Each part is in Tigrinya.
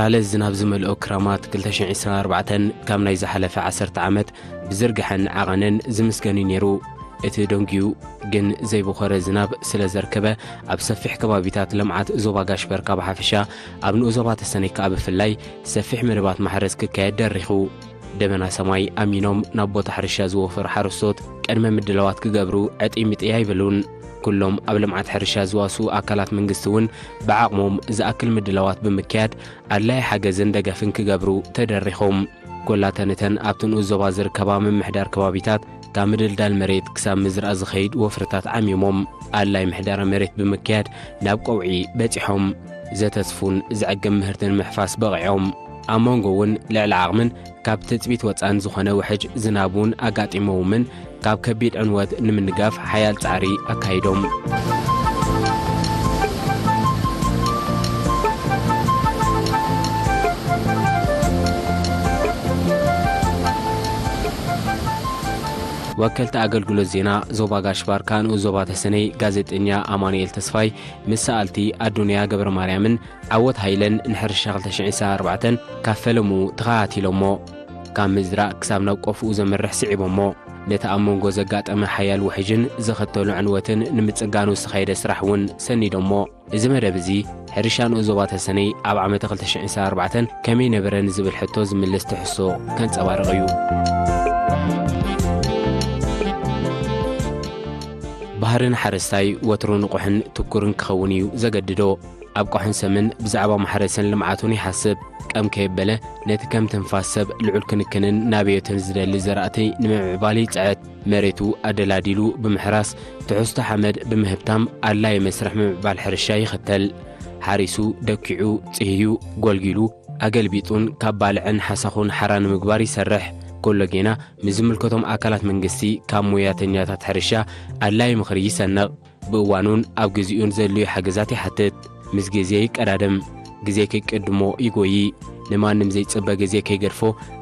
ቃለ ዝናብ ዝመልኦ ክራማት ክልተ ሽሕን ዕስራን ኣርባዕተን ካብ ናይ ዝሓለፈ ዓሰርተ ዓመት ብዝርግሐን ዓቐንን ዝምስገን እዩ ነይሩ። እቲ ደንጊዩ ግን ዘይበኾረ ዝናብ ስለ ዘርከበ፣ ኣብ ሰፊሕ ከባቢታት ልምዓት ዞባ ጋሽ በርካ ብሓፈሻ፣ ኣብ ንኡስ ዞባ ተሰነይ ከኣ ብፍላይ ሰፊሕ መደባት ማሕረስ ክካየድ ደሪኹ። ደበና ሰማይ ኣሚኖም ናብ ቦታ ሕርሻ ዝወፈሩ ሓረስቶት ቅድመ ምድላዋት ክገብሩ ዕጥይ ምጥይ ኣይበሉን። ኩሎም ኣብ ልምዓት ሕርሻ ዝዋስኡ ኣካላት መንግስቲ እውን ብዓቕሞም ዝኣክል ምድላዋት ብምክያድ ኣድላይ ሓገዝን ደገፍን ክገብሩ ተደሪኾም። ኮላተን እተን ኣብቲ ንኡስ ዞባ ዝርከባ ምምሕዳር ከባቢታት ካብ ምድልዳል መሬት ክሳብ ምዝራእ ዝኸይድ ወፍርታት ዓሚሞም ኣድላይ ምሕዳረ መሬት ብምክያድ ናብ ቀውዒ በጺሖም። ዘተስፉን ዘዕግብ ምህርቲ ንምሕፋስ በቒዖም። ኣብ መንጎ እውን ልዕሊ ዓቕምን ካብ ትጽቢት ወጻእን ዝኾነ ውሕጅ ዝናብ እውን ኣጋጢሞምን ካብ ከቢድ ዕንወት ንምንጋፍ ሓያል ጻዕሪ ኣካይዶም። ወከልቲ ኣገልግሎት ዜና ዞባ ጋሽ ባርካ ንኡስ ዞባ ተሰነይ ጋዜጠኛ ኣማኑኤል ተስፋይ ምስ ሰኣልቲ ኣዱንያ ገብረ ማርያምን ዓወት ሃይለን ንሕርሻ ክልተ ሽሕን ዕስራን ኣርባዕተን ካብ ፈለምኡ ተኸታቲሎሞ። ካብ ምዝራእ ክሳብ ናብ ቆፍኡ ዘምርሕ ስዒቦሞ። ነቲ ኣብ መንጎ ዘጋጠመ ሓያል ውሕጅን ዘኸተሉ ዕንወትን ንምጽጋኑ ዝተኻየደ ስራሕ እውን ሰኒዶሞ። እዚ መደብ እዚ ሕርሻ ንኡስ ዞባ ተሰነይ ኣብ ዓመተ ክልተ ሽሕን ዕስራን ኣርባዕተን ከመይ ነበረ ንዝብል ሕቶ ዝምልስ ትሕዝቶ ከንጸባርቕ እዩ። ባህርን ሓረስታይ ወትሩ ንቑሕን ትኩርን ክኸውን እዩ ዘገድዶ። ኣብ ቆሕን ሰምን ብዛዕባ ማሕረስን ልምዓቱን ይሓስብ። ቀም ከየበለ ነቲ ከም ትንፋስ ሰብ ልዑል ክንክንን ናብዮትን ዝደሊ ዘራእቲ ንምምዕባል ይጽዕት። መሬቱ ኣደላዲሉ ብምሕራስ፣ ትሕዝቶ ሓመድ ብምህብታም ኣድላዪ መስርሕ ምምዕባል ሕርሻ ይኽተል። ሓሪሱ፣ ደኪዑ፣ ጽህዩ፣ ጎልጊሉ፣ ኣገልቢጡን ካብ ባልዕን ሓሳኹን ሓራ ንምግባር ይሰርሕ። ኮሎጌና ምስ ዝምልከቶም ኣካላት መንግስቲ ካብ ሞያተኛታት ሕርሻ ኣድላዪ ምኽሪ ይሰንቕ። ብእዋኑን ኣብ ግዜኡን ዘድልዩ ሓገዛት ይሓትት። ምስ ግዜ ይቀዳደም፣ ግዜ ከይቀድሞ ይጎዪ፣ ንማንም ዘይጽበ ግዜ ከይገድፎ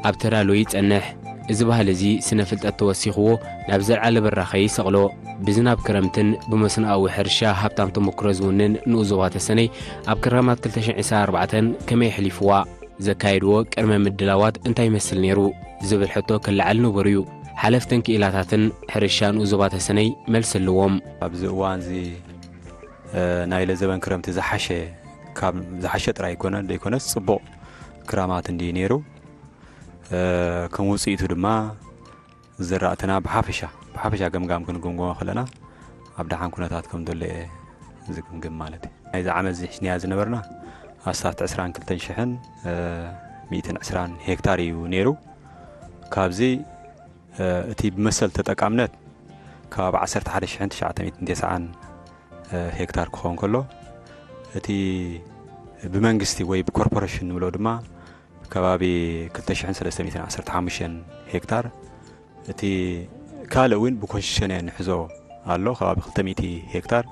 ኣብ ተዳሎ ይጸንሕ። እዚ ባህሊ እዚ ስነ ፍልጠት ተወሲኽዎ ናብ ዘልዓለ ብራኸ ይሰቕሎ። ብዝናብ ክረምትን ብመስኖኣዊ ሕርሻ ሃብታም ተመክሮ ዝውንን ንኡስ ዞባ ተሰነይ ኣብ ክራማት ክልተ ሽሕን ዕስራን ኣርባዕተን ከመይ ኣሕሊፍዋ? ዘካየድዎ ቅድመ ምድላዋት እንታይ ይመስል ነይሩ? ዝብል ሕቶ ክለዓል ንቡር እዩ። ሓለፍትን ክኢላታትን ሕርሻ ንኡስ ዞባ ተሰነይ መልሲ ኣለዎም። ኣብዚ እዋን እዚ፣ እ፣ ናይ ለዘበን ክረምቲ ዝሓሸ፣ ካብ ዝሓሸ ጥራይ ኣይኮነ፣ ዘይኮነስ ጽቡቕ ክራማት እንድዩ ነይሩ። እ፣ ከም ውጽኢቱ ድማ ዝራእትና ብሓፈሻ፣ ብሓፈሻ ገምጋም ክንግምግሞ ከለና ኣብ ደሓን ኩነታት ከም ዘሎ እየ ዝግምግም ማለት እዩ። ናይዚ ዓመት እዚ ሒዝናያ ዝነበርና ኣስታት ዕስራን ክልተን ሽሕን፣ እ፣ ሚእትን ዕስራን ሄክታር እዩ ነይሩ። ካብዚ፣ እ፣ እቲ ብመሰል ተጠቃምነት ከባቢ ዓሰርተ ሓደ ሽሕን ትሽዓተ ሚእትን ተስዓን፣ እ፣ ሄክታር ክኸውን ከሎ፣ እቲ ብመንግስቲ ወይ ብኮርፖሬሽን ንብሎ ድማ ከባቢ ክልተ ሽሕን ሰለስተ ሚእትን ዓሰርተ ሓሙሽተን ሄክታር፣ እቲ ካልእ እውን ብኮንሽሸን ንሕዞ ኣሎ፣ ከባቢ ክልተ ሚእቲ ሄክታር።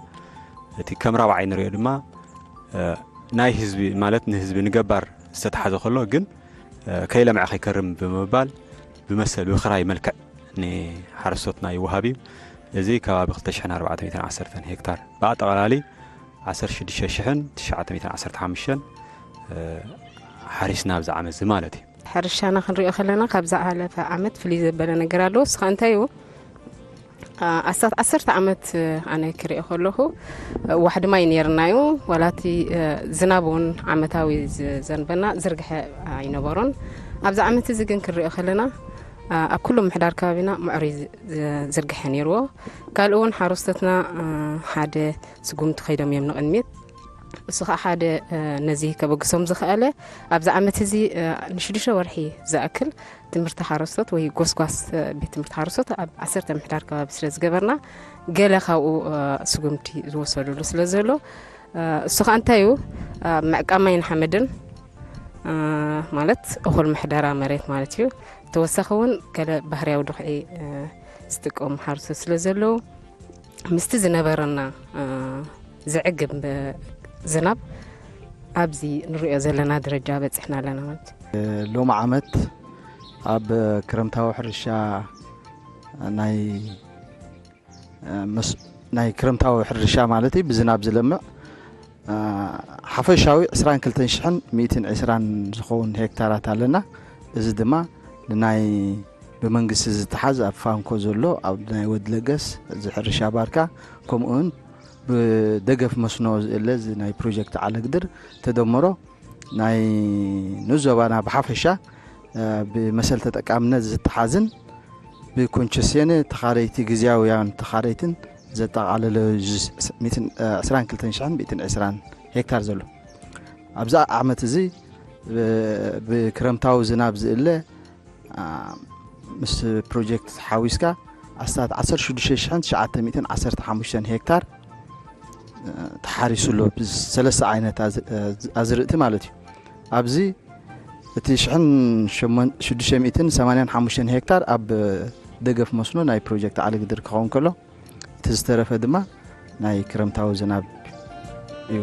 እቲ ከም ራብዓይ ንሪኦ ድማ፣ እ፣ ናይ ህዝቢ፣ ማለት ንህዝቢ ንገባር ዝተተሓዘ ከሎ ግን፣ እ፣ ከይለምዐ ከይከርም ብምባል ብመሰል ብክራይ መልክዕ ንሓረስቶትና ይወሃብ እዩ። እዚ ከባቢ ክልተ ሽሕን ኣርባዕተ ሚእትን ዓሰርተን ሄክታር፣ ብኣጠቓላሊ ዓሰርተ ሽዱሽተ ሽሕን ትሽዓተ ሚእትን ዓሰርተ ሓሙሽተን፣ እ፣ ሓሪስና ኣብዚ ዓመት እዚ ማለት እዩ። ሕርሻና ክንሪኦ ከለና ካብ ዝሓለፈ ዓመት ፍልይ ዘበለ ነገር ኣለዎ። እሱ ኸኣ እንታይ እዩ? ኣ፣ ኣስታት ዓሰርተ ዓመት፣ እ፣ ኣነ ክሪኦ ከለኹ፣ እ፣ ዋሕዲ ማይ ነይርና እዩ። ዋላ እቲ፣ እ፣ ዝናብ እውን ዓመታዊ ዝዘንበና ዝርግሐ ኣይነበሮን። ኣብዚ ዓመት እዚ ግን ክንሪኦ ከለና፣ ኣ፣ ኣብ ኩሉ ምሕዳር ከባቢና ምዕሩይ ዝ-፣ ዝ-፣ ዝርግሐ ነይርዎ። ካልእ እውን ሓረስቶትና፣ እ፣ ሓደ ስጉምቲ ከይዶም እዮም ንቕድሚት። እሱ ኸዓ ሓደ፣ እ፣ ነዚ ከበግሶም ዝኸኣለ፣ ኣብዚ ዓመት እዚ፣ እ፣ ንሽዱሽተ ወርሒ ዝኣክል ትምህርቲ ሓረስቶት ወይ ጎስጓስ፣ እ፣ ቤት ትምህርቲ ሓረስቶት ኣብ ዓሰርተ ምሕዳር ከባቢ ስለ ዝገበርና፣ ገለ ካብኡ፣ እ፣ ስጉምቲ ዝወሰዱሉ ስለ ዘሎ፣ እ፣ እሱ ኸዓ እንታይ እዩ? እ፣ ምዕቃብ ማይን ሓመድን፣ እ፣ ማለት እኹል ምሕደራ መሬት ማለት እዩ። ተወሳኺ እውን ገለ ባህርያዊ ድኹዒ፣ እ፣ ዝጥቀሙ ሓረስቶት ስለ ዘለዉ፣ ምስቲ ዝነበረና፣ እ፣ ዘዕግብ ዝናብ ኣብዚ ንሪኦ ዘለና ደረጃ በጺሕና ኣለና ማለት እዩ። ሎሚ ዓመት ኣብ ክረምታዊ ሕርሻ ናይ፣ እ፣ መስ-፣ ናይ ክረምታዊ ሕርሻ ማለት እዩ፣ ብዝናብ ዝለምዕ ሓፈሻዊ ዕስራን ክልተን ሽሕን ሚእትን ዕስራን ዝኸውን ሄክታራት ኣለና። እዚ ድማ ንናይ ብመንግስቲ ዝተሓዝ ኣብ ፋንኮ ዘሎ ኣብ ናይ ወድ ለገስ እዚ ሕርሻ ባርካ፣ ከምኡ እውን ብደገፍ መስኖ ዝእለ እዚ ናይ ፕሮጀክት ዓለግድር ተደምሮ ናይ ንዞባና ብሓፈሻ ብመሰል ተጠቃምነት ዝተሓዝን ብኮንቸስየን ተኻረይቲ ግዜያውያን ተኻረይትን ዘጠቓለለ ዕስራን ክልተን ሽሕን ሚእትን ዕስራን ሄክታር ዘሎ ኣብዚ ዓመት እዚ ብክረምታዊ ዝናብ ዝእለ ምስ ፕሮጀክት ሓዊስካ ኣስታት ዓሰርተ ሽዱሽተ ሽሕን ትሽዓተ ሚእትን ዓሰርተ ሓሙሽተን ሄክታር ተሓሪሱ ኣሎ። ብሰለስተ ዓይነት ኣዝርእቲ ማለት እዩ። ኣብዚ እቲ ሽዱሽተ ሚእትን ሰማንያን ሓሙሽተን ሄክታር ኣብ ደገፍ መስኖ ናይ ፕሮጀክት ዓለግድር ክኸውን ከሎ፣ እቲ ዝተረፈ ድማ ናይ ክረምታዊ ዝናብ እዩ።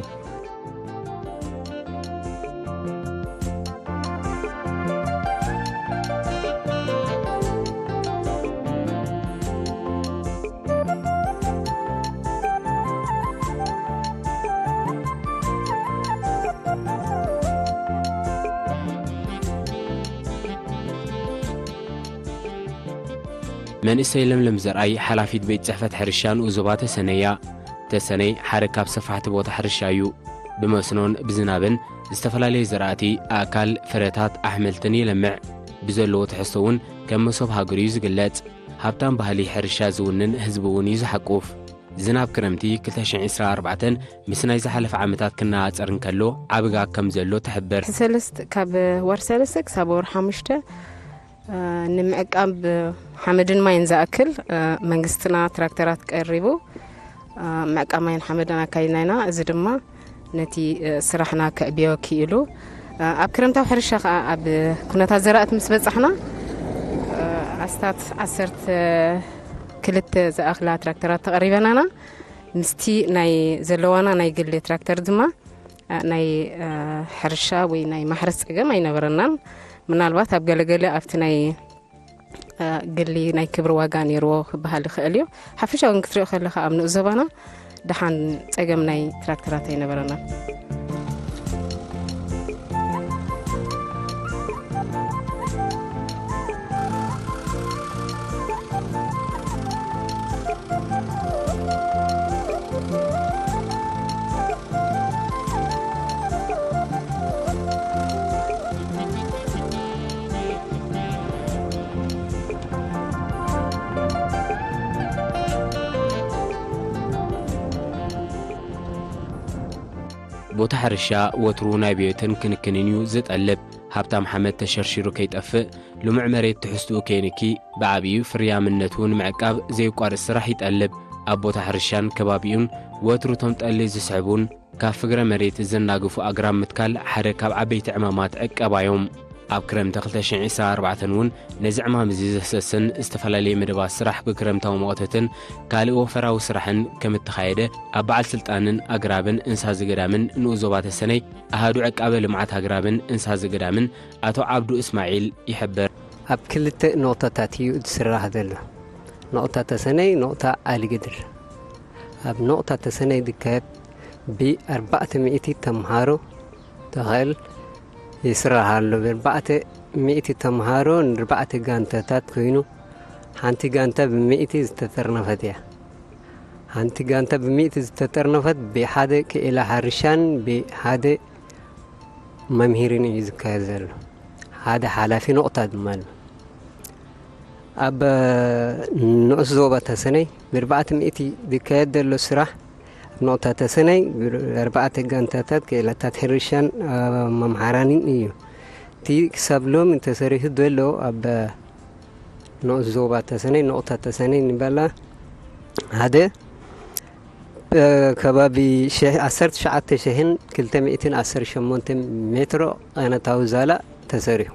መንእሰይ ለምለም ዘርኣይ ሓላፊት ቤት ጽሕፈት ሕርሻ ንኡስ ዞባ ተሰነይ እያ። ተሰነይ ሓደ ካብ ሰፋሕቲ ቦታ ሕርሻ እዩ። ብመስኖን ብዝናብን ዝተፈላለየ ዘራእቲ፣ ኣእካል፣ ፍረታት፣ ኣሕምልትን የለምዕ። ብዘለዎ ትሕዝቶ እውን ከም መሶብ ሃገር እዩ ዝግለጽ። ሃብታም ባህሊ ሕርሻ ዝውንን ህዝቢ እውን እዩ ዝሓቁፍ። ዝናብ ክረምቲ ክልተ ሽሕን ዕስራን ኣርባዕተን ምስ ናይ ዝሓለፈ ዓመታት ክነጻጸር እንከሎ ዓቢ ጋግ ከም ዘሎ ትሕብር። ሰለስተ፣ ካብ ወር ሰለስተ ክሳብ ወር ሓሙሽተ፣ እ፣ ንምዕቃብ ሓመድን ማይን ዝኣክል፣ እ፣ መንግስትና ትራክተራት ቀሪቡ፣ እ፣ ምዕቃብ ማይን ሓመድን ኣካይድና ኢና። እዚ ድማ ነቲ፣ እ፣ ስራሕና ከዕብዮ ክኢሉ። እ፣ ኣብ ክረምታዊ ሕርሻ ከኣ ኣብ ኩነታት ዘራእቲ ምስ በጻሕና፣ እ፣ ኣስታት ዓሰርተ ክልተ ዝኣኽላ ትራክተራት ተቐሪበናና። ምስቲ ናይ ዘለዋና ናይ ግሊ ትራክተር ድማ፣ እ፣ ናይ፣ እ፣ ሕርሻ ወይ ናይ ማሕረስ ጸገም ኣይነበረናን። ምናልባት ኣብ ገለገለ ኣብቲ ናይ፣ እ፣ ግሊ ናይ ክብሪ ዋጋ ነይርዎ ክበሃል ይኽእል እዩ። ሓፈሻዊ ግን ክትሪኦ ከለኻ ኣብ ንኡስ ዞባና ደሓን ጸገም ናይ ትራክተራት ኣይነበረናን። ቦታ ሕርሻ ወትሩ ናይ ብዮትን ክንክንን እዩ ዝጠልብ። ሃብታም ሓመድ ተሸርሺሩ ከይጠፍእ፣ ልሙዕ መሬት ትሕዝትኡ ከይንኪ፣ ብዓቢኡ ፍርያምነቱ ንምዕቃብ ዘየቋርጽ ስራሕ ይጠልብ። ኣብ ቦታ ሕርሻን ከባቢኡን ወትሩ እቶም ጠሊ ዝስሕቡን ካብ ፍግረ መሬት ዘናግፉ ኣግራብ ምትካል ሓደ ካብ ዓበይቲ ዕማማት ዕቀባ እዮም። ኣብ ክረምቲ ክልተ ሽሕን ዕስራን ኣርባዕተን እውን ነዚ ዕማም እዚ ዘሰስን ዝተፈላለየ መደባት ስራሕ ብክረምታዊ መቕተትን ካልእ ወፈራዊ ስራሕን ከም እተኻየደ ኣብ በዓል ስልጣንን ኣግራብን እንስሳ ዘገዳምን ንኡስ ዞባ ተሰነይ ኣሃዱ ዕቃበ ልምዓት ኣግራብን እንስሳ ዘገዳምን ኣቶ ዓብዱ እስማዒል ይሕብር። ኣብ ክልተ ነቑጣታት እዩ ዝስራሕ ዘሎ። ነቑጣ ተሰነይ፣ ነቑጣ ኣሊግድር። ኣብ ነቑጣ ተሰነይ ዝካየድ ብኣርባዕተ ሚእቲ ተምሃሮ ተኸል ይስራሕ ኣሎ። ብኣርባዕተ ሚእቲ ተምሃሮ ንኣርባዕተ ጋንታታት ኮይኑ፣ ሓንቲ ጋንታ ብሚእቲ ዝተጠርነፈት እያ። ሓንቲ ጋንታ ብሚእቲ ዝተጠርነፈት ብሓደ ክኢላ ሕርሻን ብሓደ መምሂርን እዩ ዝካየድ ዘሎ። ሓደ ሓላፊ ነቑጣ ድማ ኣሎ። ኣብ ንኡስ ዞባ ተሰነይ ብኣርባዕተ ሚእቲ ዝካየድ ዘሎ ስራሕ፣ ኣብ ነቑጣ ተሰነይ ብኣርባዕተ ጋንታታት ክኢላታት ሕርሻን፣ እ፣ መምሃራንን እዩ። እቲ ክሳብ ሎሚ ተሰሪሑ ዘሎ ኣብ ንኡስ ዞባ ተሰነይ፣ ነቑጣ ተሰነይ ንበላ ሓደ፣ እ፣ ከባቢ ሸ-፣ ዓሰርተ ትሽዓተ ሽሕን ክልተ ሚእትን ዓሰርተ ሸሞንተን ሜትሮ ዓነታዊ ዛላ ተሰሪሑ።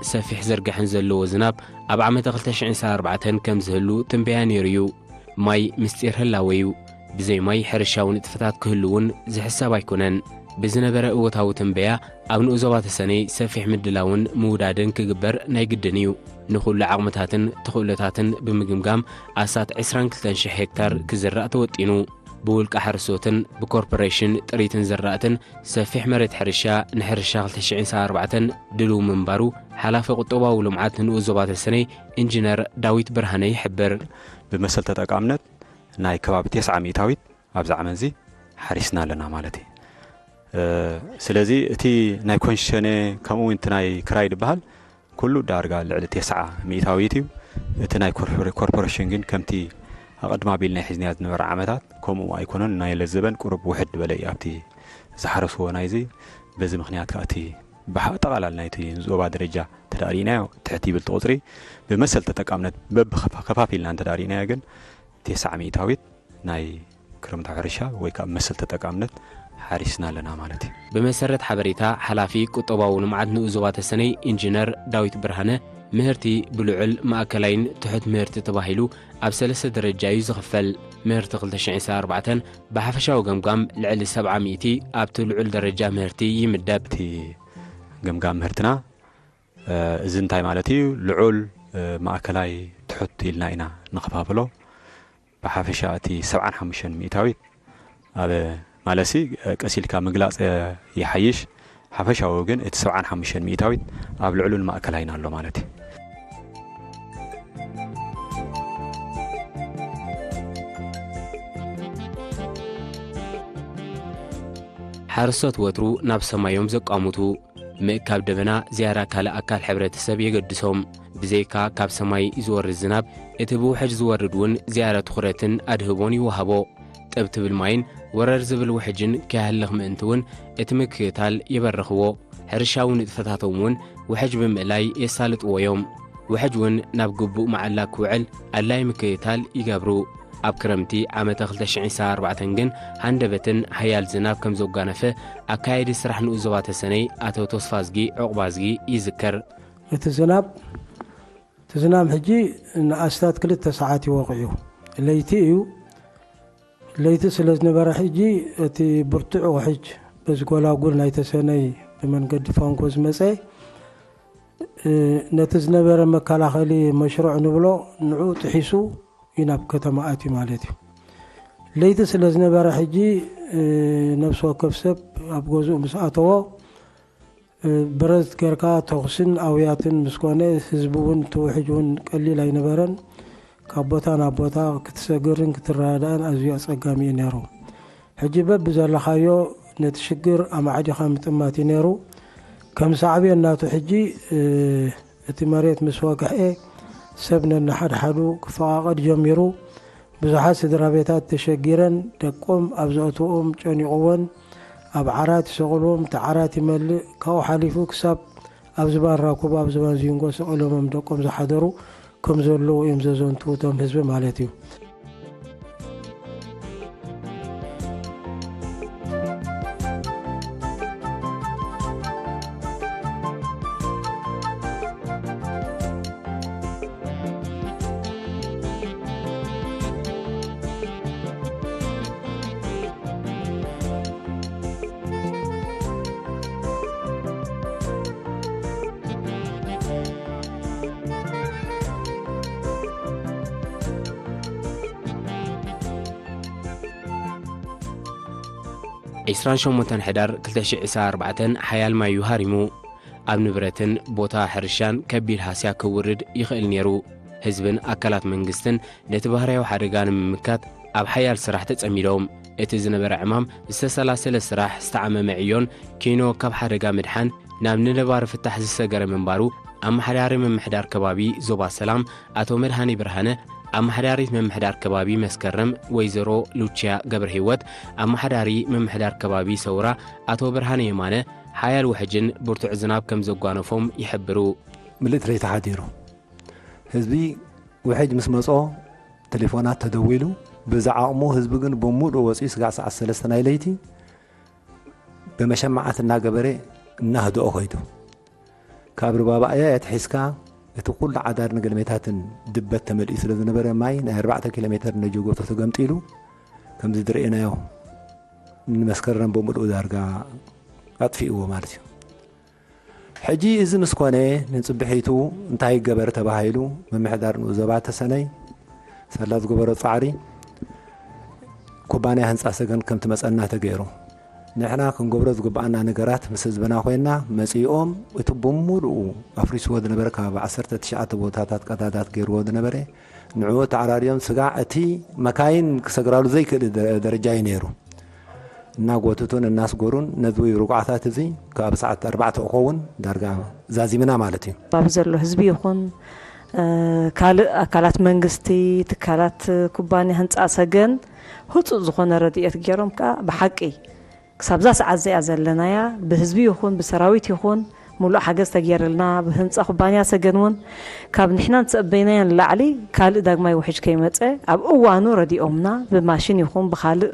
ሰፊሕ ዝርግሐን ዘለዎ ዝናብ ኣብ ዓመተ ክልተ ሽሕን ዕስራን ኣርባዕተን ከም ዝህሉ ትንበያ ነይሩ እዩ። ማይ ምስጢር ህላወ እዩ። ብዘይ ማይ ሕርሻዊ ንጥፈታት ክህሉ እውን ዝሕሰብ ኣይኮነን። ብዝነበረ እወታዊ ትንበያ ኣብ ንኡስ ዞባ ተሰነይ ሰፊሕ ምድላውን ምውዳድን ክግበር ናይ ግድን እዩ። ንኹሉ ዓቕምታትን ተኽእሎታትን ብምግምጋም ኣስታት ዕስራን ክልተን ሽሕ ሄክታር ክዝራእ ተወጢኑ። ብውልቀ ሓረስቶትን ብኮርፖሬሽን ጥሪትን ዝራእትን ሰፊሕ መሬት ሕርሻ ንሕርሻ ክልተ ሽሕን ሰዓን ኣርባዕተን ድሉው ምንባሩ ሓላፊ ቁጠባዊ ልምዓት ንኡስ ዞባ ተሰነይ ኢንጂነር ዳዊት ብርሃነ ይሕብር። ብመሰል ተጠቃምነት ናይ ከባቢ ተስዓ ሚእታዊት ኣብዚ ዓመት እዚ ሓሪስና ኣለና ማለት እዩ። እ፣ ስለዚ እቲ ናይ ኮንሸኔ ከምኡ እውን እቲ ናይ ክራይ ዝበሃል ኩሉ ዳርጋ ልዕሊ ተስዓ ሚእታዊት እዩ። እቲ ናይ ኮርፖሬ-፣ ኮርፖሬሽን ግን ከምቲ ኣቐድም ኣቢልና ሒዝናዮ ዝነበረ ዓመታት ከምኡ ኣይኮነን። ናይ ለዘበን ቁሩብ ውሕድ ዝበለ እዩ ኣብቲ ዝሓረስዎ ናይዚ። በዚ ምኽንያት ከዓ እቲ ብሓ-፣ ኣጠቓላሊ ናይቲ ዞባ ደረጃ ተዳሪናዮ ትሕቲ ይብል እቲ ቁፅሪ። ብመሰል ተጠቃምነት በብኸፋ-፣ ከፋፊልና እንተዳሪናዮ ግን ተስዓ ሚእታዊት ናይ ክረምታዊ ሕርሻ ወይ ከዓ መሰል ተጠቃምነት ሓሪስና ኣለና ማለት እዩ። ብመሰረት ሓበሬታ ሓላፊ ቁጠባዊ ልምዓት ንኡስ ዞባ ተሰነይ ኢንጂነር ዳዊት ብርሃነ፣ ምህርቲ ብልዑል፣ ማእከላይን ትሑት ምህርቲ ተባሂሉ ኣብ ሰለስተ ደረጃ እዩ ዝኽፈል። ምህርቲ ክልተ ሽሕን ሰዓን ኣርባዕተን ብሓፈሻዊ ገምጋም ልዕሊ ሰብዓ ሚእቲ ኣብቲ ልዑል ደረጃ ምህርቲ ይምደብ። እቲ ገምጋም ምህርትና፣ እ፣ እዚ እንታይ ማለት እዩ? ልዑል፣ እ፣ ማእከላይ፣ ትሑት ኢልና ኢና ንኸፋፍሎ። ብሓፈሻ እቲ ሰብዓን ሓሙሽተን ሚእታዊት ኣብ ማለሲ ቀስ ኢልካ ምግላፅ ይሓይሽ። ሓፈሻዊ ግን እቲ ሰብዓን ሓሙሽተን ሚእታዊት ኣብ ልዕሉን ማእከላይን ኣሎ ማለት እዩ። ሓረስቶት ወትሩ ናብ ሰማዮም ዘቋምቱ። ምእካብ ደበና ዝያዳ ካልእ ኣካል ሕብረተሰብ የገድሶም። ብዘይካ ካብ ሰማይ ዝወርድ ዝናብ፣ እቲ ብውሕጅ ዝወርድ እውን ዝያዳ ትኹረትን ኣድህቦን ይወሃቦ። ጠብ ትብል ማይን ወረር ዝብል ውሕጅን ከይሃልኽ ምእንቲ እውን እቲ ምክትታል የበርኽዎ። ሕርሻዊ ንጥፈታቶም እውን ውሕጅ ብምእላይ የሳልጥዎ እዮም። ውሕጅ እውን ናብ ግቡእ መዓላ ክውዕል ኣድላዪ ምክትታል ይገብሩ። ኣብ ክረምቲ ዓመተ ክልተ ሽሕን ሰዓን ኣርባዕተን ግን ሃንደበትን ሓያል ዝናብ ከም ዘጓነፈ ኣካያዲ ስራሕ ንኡስ ዞባ ተሰነይ ኣቶ ተስፋዝጊ ዑቕባዝጊ ይዝክር። እቲ ዝናብ፣ እቲ ዝናብ ሕጂ ንኣስታት ክልተ ሰዓት እዩ ወቒዑ። ለይቲ እዩ። ለይቲ ስለ ዝነበረ ሕጂ እቲ ብርቱዕ ውሕጅ በዚ ጎላጉል ናይ ተሰነይ ብመንገዲ ፋንኮ ዝመጸ፣ እ፣ ነቲ ዝነበረ መከላኸሊ መሽሩዕ ንብሎ ንዑ ጥሒሱ እዩ ናብ ከተማ ኣትዩ ማለት እዩ። ለይቲ ስለ ዝነበረ ሕጂ፣ እ፣ ነፍሲ ወከፍ ሰብ ኣብ ገዝኡ ምስ ኣተዎ፣ እ፣ ብረት ጌርካ ተኹስን ኣውያትን ምስ ኮነ፣ ህዝቢ እውን እቲ ውሕጅ እውን ቀሊል ኣይነበረን። ካብ ቦታ ናብ ቦታ ክትሰግርን ክትረዳዳእን ኣዝዩ ኣጸጋሚ እዩ ነይሩ። ሕጂ በብዘለኻዮ ነቲ ሽግር ኣማዕዲኻ ምጥማት እዩ ነይሩ። ከም ሳዕቤን ናቱ ሕጂ፣ እ፣ እቲ መሬት ምስ ወግሐ ሰብ ነንሓድሓዱ ክፈቓቐድ ጀሚሩ። ብዙሓት ስድራ ቤታት ተሸጊረን ደቆም ኣብ ዘእትዎም ጨኒቑወን ኣብ ዓራት ይሰቕልዎም፣ እቲ ዓራት ይመልእ። ካብኡ ሓሊፉ ክሳብ ኣብ ዝባን ራኩባ፣ ኣብ ዝባን ዚንጎ ሰቒሎሞም ደቆም ዝሓደሩ ከም ዘለዉ እዮም ዘዘንትዉ እቶም ህዝቢ ማለት እዩ። ዒስራን ሸሞንተን ሕዳር ክልተ ሽሕ ዕስራን ኣርባዕተን ሓያል ማይ እዩ ሃሪሙ። ኣብ ንብረትን ቦታ ሕርሻን ከቢድ ሃስያ ክውርድ ይኽእል ነይሩ። ህዝብን ኣካላት መንግስትን ነቲ ባህርያዊ ሓደጋ ንምምካት ኣብ ሓያል ስራሕ ተጸሚዶም። እቲ ዝነበረ ዕማም ዝተሰላሰለ ስራሕ፣ ዝተዓመመ ዕዮን ኪኖ ካብ ሓደጋ ምድሓን ናብ ንነባሪ ፍታሕ ዝሰገረ ምንባሩ ኣመሓዳሪ ምምሕዳር ከባቢ ዞባ ሰላም ኣቶ መድሃኔ ብርሃነ፣ ኣመሓዳሪት ምምሕዳር ከባቢ መስከረም ወይዘሮ ሉቺያ ገብረ ህይወት፣ ኣመሓዳሪ ምምሕዳር ከባቢ ሰውራ ኣቶ ብርሃነ የማነ፣ ሓያል ውሕጅን ብርቱዕ ዝናብ ከም ዘጓነፎም ይሕብሩ። ምልእቲ ለይቲ ሓዲሩ ህዝቢ ውሕጅ ምስ መጾ ቴሌፎናት ተደዊሉ፣ ብዝዓቕሙ ህዝቢ ግን ብምሉእ ወጺኡ ስጋዕ ሰዓት ሰለስተ ናይ ለይቲ ብመሸማዓት እናገበረ እናህድኦ ከይዱ። ካብ ሩባ ባእያ ኣትሒዝካ እቲ ኩሉ ዓዳር ንገልሜታትን ድበት ተመሊኡ ስለ ዝነበረ ማይ ናይ ኣርባዕተ ኪሎ ሜተር ነጀጎቶ ተገምጢሉ ከምዚ ዝረኤናዮ ንመስከረም ብምልኡ ዳርጋ ኣጥፊእዎ ማለት እዩ። ሕጂ እዚ ምስ ኮነ፣ ንጽብሒቱ እንታይ ይገበር ተባሂሉ፣ ምምሕዳር ንኡስ ዞባ ተሰነይ ሳላ ዝገበሮ ጻዕሪ፣ ኩባንያ ህንጻ ሰገን ከም ትመጸና ተገይሩ። ንሕና ክንገብሮ ዝግብኣና ነገራት ምስ ህዝብና ኮይና መጺኦም፣ እቲ ብምሉኡ ኣፍሪስዎ ዝነበረ ከባቢ ዓሰርተ ትሽዓተ ቦታታት ቀዳዳት ገይርዎ ዝነበረ፣ ንዕኡ ተዓራርዮም ስጋዕ እቲ መካይን ክሰግራሉ ዘይክእል ደረ-፣ ደረጃ እዩ ነይሩ። እናጎትቱን እናስገሩን ነዚ ርጉዓታት እዚ ካብ ሰዓት ኣርባዕተ ክኸውን ዳርጋ ዛዚምና ማለት እዩ። ኣብ ዘሎ ህዝቢ ይኹን፣ እ፣ ካልእ ኣካላት መንግስቲ፣ ትካላት ኩባንያ ህንፃ ሰገን ህፁፅ ዝኾነ ረድኤት ገይሮም ከዓ ብሓቂ ክሳብዛ ሰዓት እዚኣ ዘለናያ ብህዝቢ ይኹን ብሰራዊት ይኹን ሙሉእ ሓገዝ ተገይርልና፣ ብህንፃ ኩባንያ ሰገን እውን ካብ ንሕና እንተጸበይናዮ ንላዕሊ ካልእ ዳግማይ ውሕጅ ከይመጸ ኣብ እዋኑ ረዲኦምና፣ ብማሽን ይኹን ብኻልእ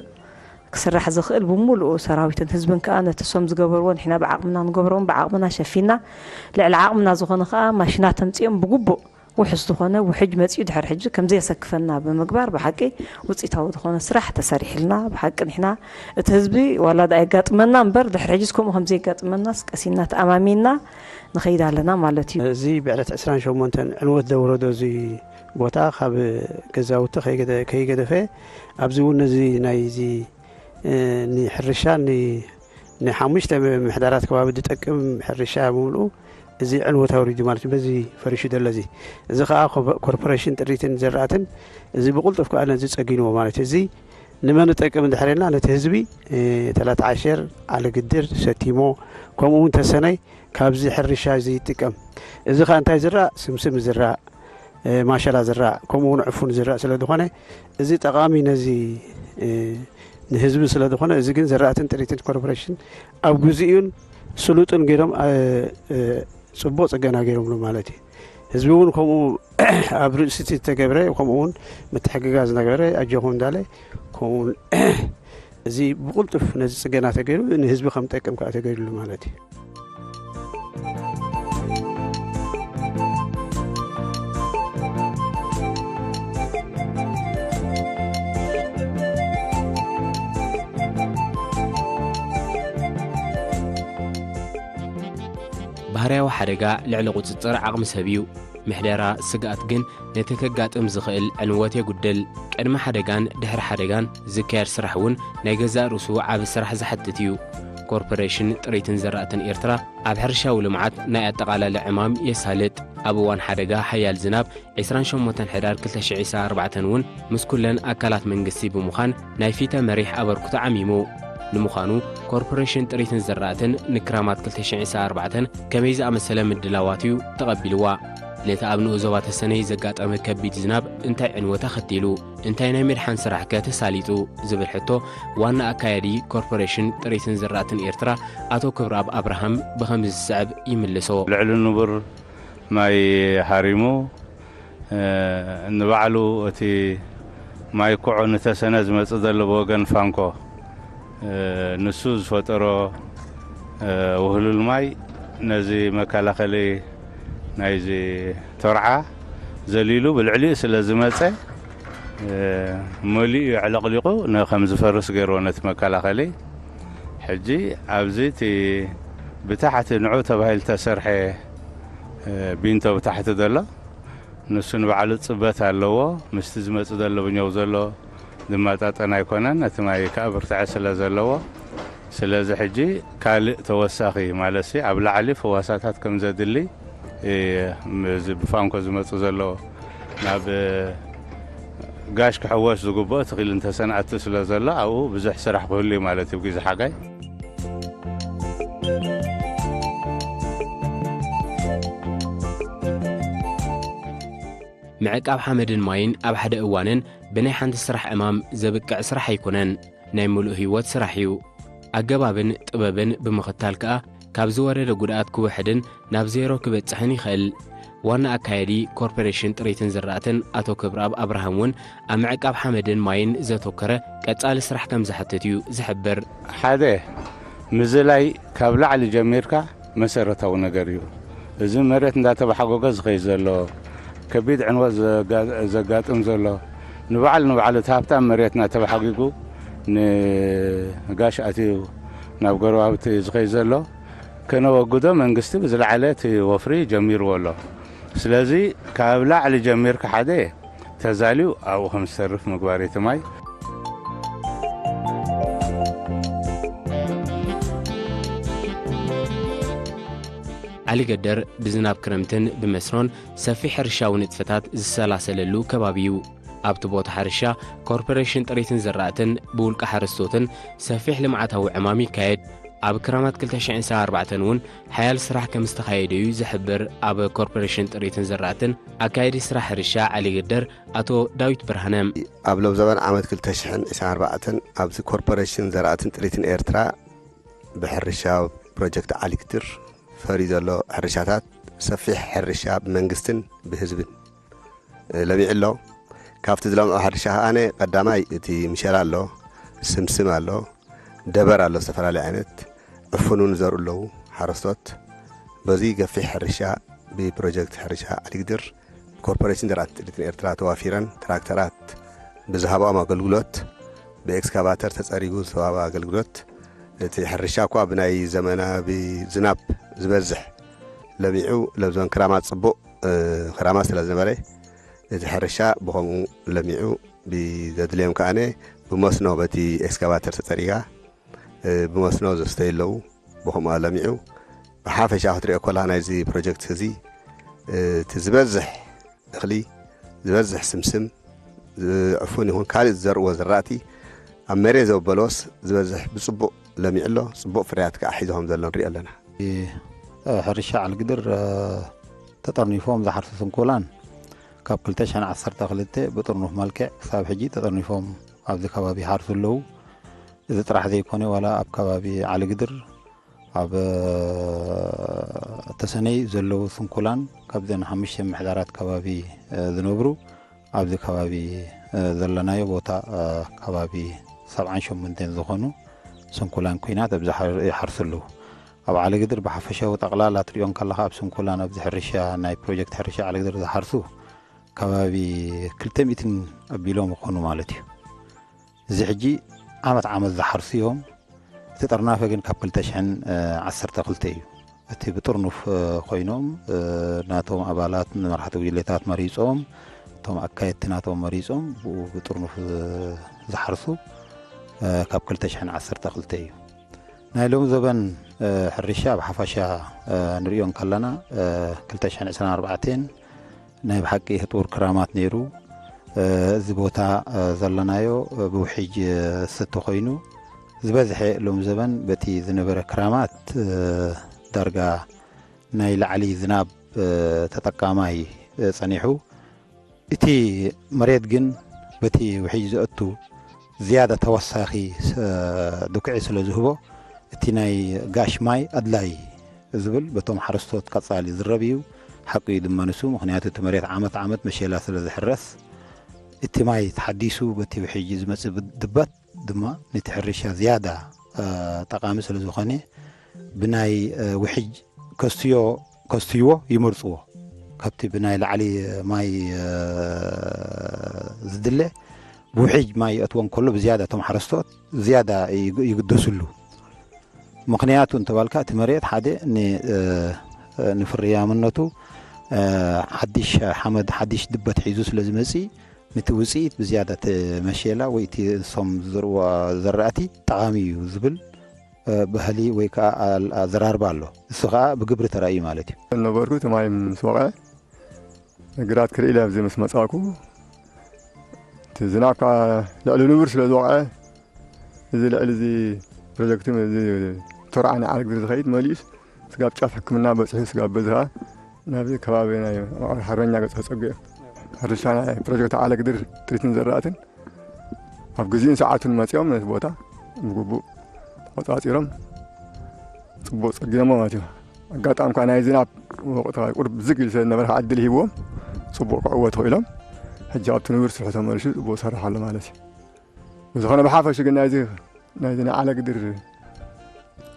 ክስራሕ ዝኽእል ብምሉኡ ሰራዊትን ህዝብን ከኣ ነቲ እሶም ዝገበርዎ ንሕና ብዓቕምና ንገብሮም ብዓቕምና ሸፊና፣ ልዕሊ ዓቕምና ዝኾነ ከኣ ማሽናት ተምጺኦም ብግቡእ ውሑስ ዝኾነ ውሕጅ መጺኡ ድሕሪ ሕጂ ከም ዘየሰክፈና ብምግባር ብሓቂ ውጽኢታዊ ዝኾነ ስራሕ ተሰሪሕልና። ብሓቂ ንሕና እቲ ህዝቢ ዋላ ደኣ የጋጥመና እምበር ድሕሪ ሕጂስ ከምኡ ከም ዘየጋጥመናስ ቀሲና ተኣማሚንና ንኸይድ ኣለና ማለት እዩ። እዚ ብዕለት ዕስራን ሸሞንተን ዕንወት ዘውረዶ እዚ ቦታ ካብ ገዛውቲ ከይገደ-፣ ከይገደፈ ኣብዚ እውን ነዚ ናይ እዚ፣ እ፣ ንሕርሻ ን-፣ ንሓሙሽተ ምምሕዳራት ከባቢ ዝጠቅም ሕርሻ ብምልኡ እዚ ዕንወት ኣውሪዱ ማለት እዩ። በዚ ፈሪሹ ዘሎ እዚ፣ እዚ ከዓ ኮ-፣ ኮርፖሬሽን ጥሪትን ዘራእትን እዚ ብቕልጡፍ ከዓ ነዚ ጸጊንዎ ማለት እዩ። እዚ ንመን ይጠቅም እንድሕር ኢልና ነቲ ህዝቢ፣ እ፣ ተላታ ዓሸር፣ ዓለግድር፣ ሰቲሞ፣ ከምኡ እውን ተሰነይ ካብዚ ሕርሻ እዚ ይጥቀም። እዚ ከዓ እንታይ ዝራእ? ስምስም ዝራእ፣ እ፣ ማሸላ ዝራእ፣ ከምኡ እውን ዕፉን ዝራእ ስለ ዝኾነ እዚ ጠቓሚ ነዚ፣ እ፣ ንህዝቢ ስለ ዝኾነ እዚ ግን ዘራእትን ጥሪትን ኮርፖሬሽን ኣብ ግዚኡን ስሉጥን ገይሮም፣ እ፣ እ፣ ጽቡቕ ጽገና ገይሮምሉ ማለት እዩ። ህዝቢ እውን ከምኡ ኣብ ርእሲ እቲ ዝተገብረ ከምኡ እውን ምትሕግጋዝ ነገረ ኣጆኹም እንዳለ ከምኡ እውን እዚ ብቕልጡፍ ነዚ ጽገና ተገይሩ ንህዝቢ ከም ጠቅም ከዓ ተገይሩሉ ማለት እዩ። ባህርያዊ ሓደጋ ልዕሊ ቁጽጽር ዓቕሚ ሰብ እዩ። ምሕደራ ስግኣት ግን ነቲ ከጋጥም ዝኽእል ዕንወት የጉድል። ቅድሚ ሓደጋን ድሕሪ ሓደጋን ዝካየድ ስራሕ እውን ናይ ገዛእ ርእሱ ዓቢ ስራሕ ዝሓትት እዩ። ኮርፖሬሽን ጥሪትን ዘራእትን ኤርትራ ኣብ ሕርሻዊ ልምዓት ናይ ኣጠቓላሊ ዕማም የሳልጥ። ኣብ እዋን ሓደጋ ሓያል ዝናብ ዕስራን ሸሞንተን ሕዳር ክልተ ሽሕ ዕስራን ኣርባዕተን እውን ምስ ኩለን ኣካላት መንግስቲ ብምዃን ናይ ፊተ መሪሕ ኣበርክቶ ዓሚሙ። ንምዃኑ ኮርፖሬሽን ጥሪትን ዘራእትን ንክራማት ክልተ ሽሕ ዕስራን ኣርባዕተን ከመይ ዝኣመሰለ ምድላዋት እዩ ተቐቢልዋ? ነቲ ኣብ ንኡስ ዞባ ተሰነይ ዘጋጠመ ከቢድ ዝናብ እንታይ ዕንወት ኣኸቲሉ? እንታይ ናይ ምድሓን ስራሕከ ተሳሊጡ? ዝብል ሕቶ ዋና ኣካያዲ ኮርፖሬሽን ጥሪትን ዘራእትን ኤርትራ ኣቶ ክብረኣብ ኣብርሃም ብኸምዚ ዝስዕብ ይምልሶ። ልዕሊ ንቡር ማይ ሃሪሙ፣ እ፣ ንባዕሉ እቲ ማይ ኩዖ ንተሰነ ዝመጽእ ዘሎ ብወገን ፋንኮ፣ እ፣ ንሱ ዝፈጠሮ፣ እ፣ ውህሉል ማይ ነዚ መከላኸሊ ናይዚ ቶርዓ ዘሊሉ ብልዕሊኡ ስለ ዝመጸ፣ እ፣ መሊኡ ኣዕለቕሊቑ ነ-፣ ከም ዝፈርስ ገይርዎ ነቲ መከላኸሊ። ሕጂ ኣብዚ እቲ ብታሕቲ ንዑ ተባሂሉ ተሰርሐ፣ እ፣ ቢንቶ ብታሕቲ ዘሎ፣ ንሱ ንባዕሉ ጽበት ኣለዎ። ምስቲ ዝመጽእ ዘሎ ብኛው ዘሎ ዝመጣጠን ኣይኮነን። እቲ ማይ ከኣ ብርትዐ ስለ ዘለዎ፣ ስለዚ ሕጂ ካልእ ተወሳኺ ማለትሲ ኣብ ላዕሊ ፈዋሳታት ከም ዘድሊ፣ እ፣ እዚ ብፋንኮ ዝመጽእ ዘሎ ናብ ጋሽ ክሕወስ ዝግብኦ ትኽል እንተሰንኣቱ ስለ ዘሎ ኣብኡ ብዙሕ ስራሕ ክህሉ እዩ ማለት እዩ ግዜ ሓጋይ። ምዕቃብ ሓመድን ማይን ኣብ ሓደ እዋንን ብናይ ሓንቲ ስራሕ ዕማም ዘብቅዕ ስራሕ ኣይኮነን። ናይ ምሉእ ህይወት ስራሕ እዩ። ኣገባብን ጥበብን ብምኽታል ከኣ ካብ ዝወረደ ጉድኣት ክውሕድን ናብ ዜሮ ክበጽሕን ይኽእል። ዋና ኣካያዲ ኮርፖሬሽን ጥሪትን ዝራእትን ኣቶ ክብረኣብ ኣብርሃም እውን ኣብ ምዕቃብ ሓመድን ማይን ዘተኮረ ቀጻሊ ስራሕ ከም ዝሓትት እዩ ዝሕብር። ሓደ፣ ምዝላይ ካብ ላዕሊ ጀሚርካ መሰረታዊ ነገር እዩ። እዚ መሬት እንዳተባሓጎገ ዝኸይድ ዘሎ፣ ከቢድ ዕንወት ዘጋ-፣ ዘጋጥም ዘሎ፣ ንባዕሉ ንባዕሉ እቲ ሃብታም መሬትና ተባሓጊጉ ንጋሽ ኣትዩ ናብ ጎረባብቲ ዝኸይ ዘሎ ከነወግዶ መንግስቲ ብዝለዓለ እቲ ወፍሪ ጀሚርዎ ኣሎ። ስለዚ ካብ ላዕሊ ጀሚርካ ሓደ ተዛልዩ ኣብኡ ከም ዝተርፍ ምግባር እቲ ማይ። ዓሊ ገደር ብዝናብ ክረምትን ብመስኖን ሰፊሕ ሕርሻዊ ንጥፈታት ዝሰላሰለሉ ከባቢ እዩ። ኣብቲ ቦታ ሕርሻ ኮርፖሬሽን ጥሪትን ዘራእትን ብውልቂ ሓረስቶትን ሰፊሕ ልምዓታዊ ዕማም ይካየድ። ኣብ ክራማት ክልተ ሽሕን ዕስራን ኣርባዕተን እውን ሓያል ስራሕ ከም ዝተኻየደ እዩ ዝሕብር ኣብ ኮርፖሬሽን ጥሪትን ዘራእትን ኣካየዲ ስራሕ ሕርሻ ዓሊ ገደር ኣቶ ዳዊት ብርሃነ። ኣብ ሎም ዘበን ዓመት ክልተ ሽሕን ዕስራን ኣርባዕተን ኣብዚ ኮርፖሬሽን ዘራእትን ጥሪትን ኤርትራ ብሕርሻ ፕሮጀክት ዓሊ ግድር ፈርዩ ዘሎ ሕርሻታት ሰፊሕ ሕርሻ ብመንግስትን ብህዝብን ለሚዑ ኣሎ። ካብቲ ዝለምዖ ሕርሻ ከኣነ ቀዳማይ እቲ ምሸላ ኣሎ፣ ስምስም ኣሎ፣ ደበር ኣሎ፣ ዝተፈላለዩ ዓይነት ዕፉን እውን ዘርኡ ኣለዉ ሓረስቶት። በዚ ገፊሕ ሕርሻ ብፕሮጀክት ሕርሻ ዓሊ ግድር ኮርፖሬሽን ዘራእቲ ጥሪትን ኤርትራ ተዋፊረን ትራክተራት ብዝሃብኦም ኣገልግሎት ብኤክስካቫተር ተጸሪጉ ዝተዋህበ ኣገልግሎት እቲ ሕርሻ እኳ ብናይ ዘመናዊ ዝናብ ዝበዝሕ ለሚዑ ለብዞን ክራማት ጽቡቕ ክራማት ስለ ዝነበረ እቲ ሕርሻ ብኸምኡ ለሚዑ ብዘድልዮም ከኣነ ብመስኖ በቲ ኤክስካቫተር ተጸሪጋ ብመስኖ ዘስተዩ ኣለዉ። ብኸምኡ ኣለሚዑ ብሓፈሻ ክትሪኦ ኮላ ናይዚ ፕሮጀክት እዚ እቲ ዝበዝሕ እኽሊ ዝበዝሕ ስምስም ዕፉን ይኹን ካልእ ዝዘርእዎ ዝራእቲ ኣብ መሬት ዘበለዎስ ዝበዝሕ ብፅቡቕ ለሚዑ ኣሎ። ፅቡቕ ፍርያት ከዓ ሒዞም ዘሎ ንሪኦ ኣለና። ሕርሻ ዓልግድር ተጠርኒፎም ዝሓርሱ ስንኩላን ካብ ክልተ ሽሕን ዓሰርተ ክልተ ብጥርኑፍ መልክዕ ክሳብ ሕጂ ተጠርኒፎም ኣብዚ ከባቢ ይሓርሱ ኣለዉ። እዚ ጥራሕ ዘይኮነ ዋላ ኣብ ከባቢ ዓልግድር ኣብ ተሰነይ ዘለዉ ስንኩላን ካብዘን ሓሙሽተ ምሕዳራት ከባቢ ዝነብሩ ኣብዚ ከባቢ ዘለናዮ ቦታ ከባቢ ሰብዓን ሸሞንተን ዝኾኑ ስንኩላን ኩናት ኣብዚ ይሓርሱ ኣለዉ። ኣብ ዓለግድር ብሓፈሻዊ ጠቕላላ ትሪኦ እንከለኻ ኣብ ስንኩላን ኣብዚ ሕርሻ ናይ ፕሮጀክት ሕርሻ ዓለግድር ዝሓርሱ ከባቢ ክልተ ሚእትን ኣቢሎም ይኾኑ ማለት እዩ። እዚ ሕጂ ዓመት ዓመት ዝሓርሱ እዮም። እቲ ጥርናፈ ግን ካብ ክልተ ሽሕን ዓሰርተ ክልተ እዩ። እቲ ብጥርኑፍ ኮይኖም ናቶም ኣባላት ንመራሕቲ ጉጅሌታት መሪፆም እቶም ኣካየድቲ ናቶም መሪፆም ብኡ ብጥርኑፍ ዝሓርሱ ካብ ክልተ ሽሕን ዓሰርተ ክልተ እዩ። ናይ ሎም ዘበን ሕርሻ ኣብ ሓፋሻ ንሪኦ እንከለና ክልተ ሽሕን ዕስራን ኣርባዕተን ናይ ብሓቂ ህጡር ክራማት ነይሩ። እዚ ቦታ ዘለናዮ ብውሕጅ ዝስተ ኮይኑ ዝበዝሐ ሎም ዘበን በቲ ዝነበረ ክራማት ዳርጋ ናይ ላዕሊ ዝናብ ተጠቃማይ ጸኒሑ። እቲ መሬት ግን በቲ ውሕጅ ዘእቱ ዝያዳ ተወሳኺ ድኩዒ ስለ ዝህቦ እቲ ናይ ጋሽ ማይ ኣድላይ ዝብል በቶም ሓረስቶት ቀጻሊ ዝረብ እዩ። ሓቂ እዩ ድማ ንሱ፣ ምኽንያቱ እቲ መሬት ዓመት ዓመት መሸላ ስለ ዝሕረስ እቲ ማይ ተሓዲሱ በቲ ውሕጅ ዝመጽእ ድበት ድማ ነቲ ሕርሻ ዝያዳ ጠቓሚ ስለ ዝኾነ ብናይ ውሕጅ ከስትዮ ከስትይዎ ይመርጽዎ። ካብቲ ብናይ ላዕሊ ማይ ዝድለ ብውሕጅ ማይ ይእትዎ እንከሎ ብዝያዳ እቶም ሓረስቶት ዝያዳ ይግደስሉ። ምኽንያቱ እንተባልካ እቲ መሬት ሓደ ንፍርያምነቱ ሓድሽ ሓመድ ሓድሽ ድበት ሒዙ ስለ ዝመጽእ ነቲ ውፅኢት ብዝያዳ እቲ መሸላ ወይ እቲ እሶም ዝዘርዋ ዘራእቲ ጠቓሚ እዩ ዝብል ባህሊ ወይ ከዓ ኣዘራርባ ኣሎ። እሱ ከዓ ብግብሪ ተራእዩ ማለት እዩ። ነበርኩ እቲ ማይ ምስ ወቕዐ ግራት ክርኢ ኢለ ኣብዚ ምስ መፃእኩ እቲ ዝናብ ከዓ ልዕሊ ንቡር ስለ ዝወቕዐ እዚ ልዕሊ እዚ ፕሮጀክት እዚ ተርዓ ንዓል ግሪ ዝኸይድ መሊኡስ ስጋብ ጫፍ ሕክምና በፂሑ ስጋብ በዚ ከዓ ናብዚ ከባቢ ናይ መቃብር ሓርበኛ ገፅ ተፀጉ እዮም። ሕርሻ ናይ ፕሮጀክት ዓለ ግድር ጥሪትን ዘራእትን ኣብ ግዜን ሰዓቱን መፂኦም ነቲ ቦታ ብግቡእ ተቆፃፂሮም ፅቡቅ ፀጊኖሞ ማለት እዩ። ኣጋጣሚ ከዓ ናይ ዝናብ ወቅት ቁርብ ዝግ ኢሉ ስለዝነበረ ከዓ ዕድል ሂብዎም ፅቡቅ ክዕወት ክኢሎም ሕጂ ኣብቲ ንቡር ስርሑ ተመልሹ ፅቡቅ ሰርሕ ኣሎ ማለት እዩ። ብዝኾነ ብሓፈሹ ግን ናይዚ ናይዚ ናይ ዓለ ግድር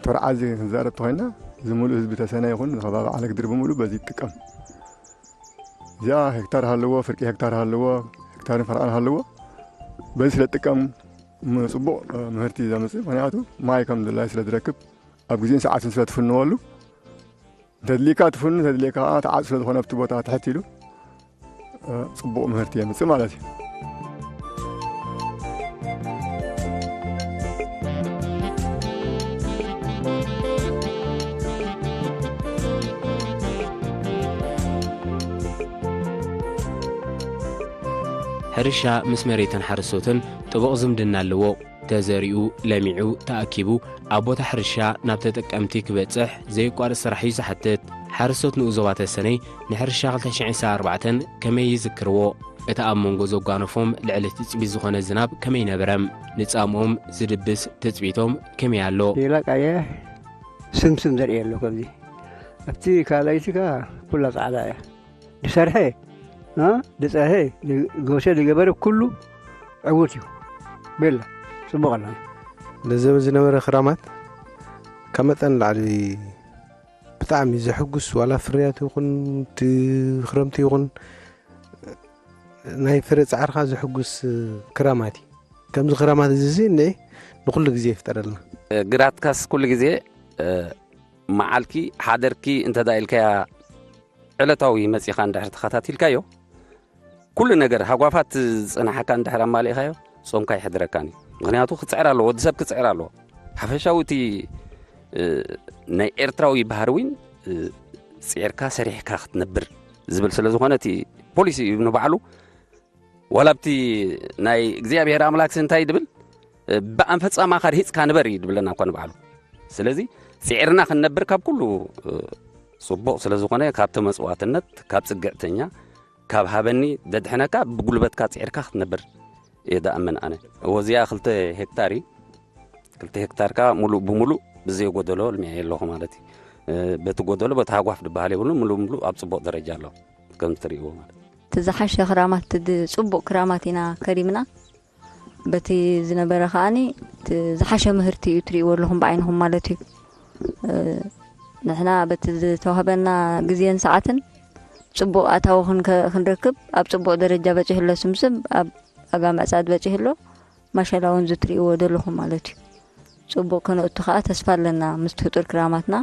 ተርዓ እዚ ክንዛረብ ተኮይና እዚ ሙሉእ ህዝቢ ተሰነ ይኹን ከባቢ ዓለ ግድር ብምሉእ በዚ ይጥቀም። እዚኣ ሄክታር ሃለዎ ፍርቂ ሄክታር ሃለዎ ሄክታርን ፈረቓን ሃለዎ በዚ ስለ ጥቀም ም-፣ ጽቡቕ፣ እ፣ ምህርቲ ዘምጽእ፣ ምኽንያቱ ማይ ከም ድላይ ስለ ዝረክብ፣ ኣብ ግዜን ሰዓትን ስለ ትፍንወሉ፣ እንተድልየካ ትፍኑ፣ እንተድልየካ ከዓ ተዓጽ ስለ ዝኾነ ኣብቲ ቦታ ትሕት ኢሉ፣ እ፣ ጽቡቕ ምህርቲ የምጽእ ማለት እዩ። ሕርሻ ምስ መሬትን ሓረስቶትን ጥቡቕ ዝምድና ኣለዎ። ተዘሪኡ፣ ለሚዑ፣ ተኣኪቡ ኣብ ቦታ ሕርሻ ናብ ተጠቀምቲ ክበጽሕ ዘየቋርጽ ስራሕ እዩ ዝሓትት። ሓረስቶት ንኡስ ዞባ ተሰነይ ንሕርሻ ክልተ ሽሕን ዕስራን ኣርባዕተን ከመይ ይዝክርዎ? እቲ ኣብ መንጎ ዘጓነፎም ልዕሊ ትጽቢት ዝኾነ ዝናብ ከመይ ነበረ? ንጻምኦም ዝድብስ ትጽቢቶም ከመይ ኣሎ? ሌላ ቀይሕ ስምስም ዘርኢ ኣሎ። ከምዚ ኣብቲ ካልኣይቲ ከ ኩላ ጻዕዳ እያ። ዝሰርሐ እ፣ ዝጸርሐ፣ ዝጎሰ፣ ዝገበረ ኩሉ ዕዉት እዩ። ቤላ ጽቡቕ ኣለና። ነዚ ዝነበረ ክራማት ካብ መጠን ንላዕሊ ብጣዕሚ ዘሕጉስ፣ ዋላ ፍርያት ይኹን እቲ ክረምቲ ይኹን ናይ ፍረ ጻዕርኻ ዘሕጉስ ክራማት እዩ። ከምዚ ክራማት እዚ እዚ እኒኤ ንኹሉ ግዜ ይፍጠረልና። ግራትካስ ኩሉ ግዜ፣ እ፣ መዓልኪ ሓደርኪ እንተዳ ኢልካያ፣ ዕለታዊ መጺኻ እንድሕር ተኸታቲልካዮ፣ ኩሉ ነገር ሃጓፋት ዝጸናሓካ እንድሕር ኣማሊእካዮ፣ ጾምካ ይሕድረካን እዩ። ምኽንያቱ ክጽዕር ኣለዎ፣ ወዲ ሰብ ክጽዕር ኣለዎ። ሓፈሻዊ እቲ፣ እ፣ ናይ ኤርትራዊ ባህሪ እውን፣ እ፣ ጽዒርካ ሰሪሕካ ክትነብር ዝብል ስለ ዝኾነ፣ እቲ ፖሊሲ እዩ ንባዕሉ። ዋላ ኣብቲ ናይ እግዚኣብሔር ኣምላክስ እንታይ ድብል፣ እ፣ ብኣንፈጻማኻ ርሂጽካ ንበር እዩ ድብለና እኳ ንባዕሉ። ስለዚ ጽዒርና ክንነብር ካብ ኩሉ፣ እ፣ ጽቡቕ ስለ ዝኾነ፣ ካብ ተመጽዋትነት፣ ካብ ጽግዕተኛ፣ ካብ ሃበኒ ደድሕነካ ብጉልበትካ ጽዒርካ ክትነብር እየ ደኣምን ኣነ። እዎ እዚኣ ክልተ ሄክታር እዩ። ክልተ ሄክታርካ ሙሉእ ብሙሉእ ብዘይጎደሎ ልሚዐ ኣለኹ ማለት እዩ። እ፣ በቲ ጎደሎ፣ በቲ ሃጓፍ ዝበሃል የብሉን። ሙሉእ ብሙሉእ ኣብ ጽቡቕ ደረጃ ኣሎ፣ ከም እትርእይዎ ማለት እዩ። እቲ ዝሓሸ ክራማት፣ እቲ ጽቡቕ ክራማት ኢና ከሪምና። በቲ ዝነበረ ከኣኒ እቲ ዝሓሸ ምህርቲ እዩ ትርእይዎ ኣለኹም ብዓይንኹም ማለት እዩ። እ፣ ንሕና በቲ ዝተዋህበና ግዜን ሰዓትን ጽቡቕ ኣታዊ ክንከ-፣ ክንረክብ ኣብ ጽቡቕ ደረጃ በጺሑ ኣሎ። ስምስም ኣብ ኣጋ ምዕጻድ በጺሑ ኣሎ። ማሻላ እውን ዝትርእይዎ ዘለኹም ማለት እዩ። ጽቡቕ ከነእቱ ከኣ ተስፋ ኣለና። ምስቲ ህጡር ክራማትና፣